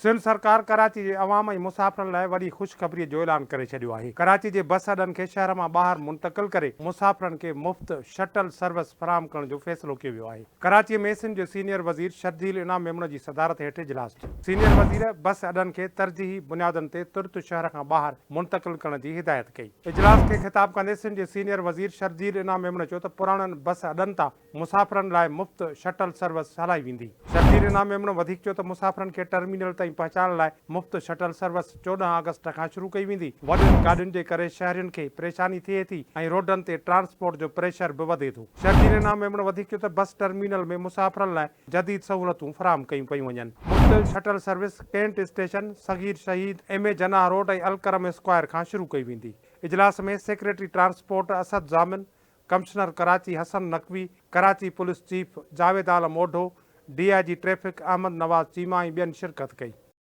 سنڌ سرڪار ڪراچي جي عوام ۽ مسافرن لاء وڏي خوشخبريء جو اعلان ڪري ڇڏيو آهي. ڪراچي جي بس اڏن کي شهر مان ٻاهر منتقل ڪري مسافرن کي مفت شٽل سروس فراهم ڪرڻ جو فيصلو ڪيو ويو آهي. ڪراچيء ۾ سنڌ جي سينيئر وزير شرجيل انعام ميمڻ جي صدارت هيٺ اجلاس ٿيو. سينيئر وزير بس اڏن کي ترجيحي بنيادن تي ترت شهر کان ٻاهر منتقل ڪرڻ جي هدايت ڪئي. اجلاس کي خطاب ڪندي سنڌ جي سينيئر وزير شرجيل انعام ميمڻ چيو ته پراڻن بس اڏن تان مسافرن لاء مفت شٽل سروس هلائي ويندي. شرجيل انعام ميمڻ وڌيڪ چيو ته مسافرن کي ٽرمينل تائين پهچائڻ لاء مفت شٽل سروس 14 آگسٽ کان شروع ڪئي ويندي. وڏين گاڏين جي ڪري شهرين کي پريشاني ٿئي ٿي ۽ روڊن تي ٽرانسپورٽ جو پريشر به وڌي ٿو. شرجيل انعام ميمڻ وڌيڪ چيو ته بس ٽرمينل ۾ مسافرن لاء جديد سهولتون فراهم ڪيون پيون وڃن. مفت shuttle service Cantt station, Sagheer Shaheed, M A Jinnah road ۽ Alkaram square کان شروع ڪئي ويندي. اجلاس ۾ secretary transport Asad Zamin, commissioner Karachi Hassan Naqvi, Karachi police chief Javed Alam Odho, D I G traffic Ahmed Nawaz Cheema ۽ ٻين شرڪت ڪئي.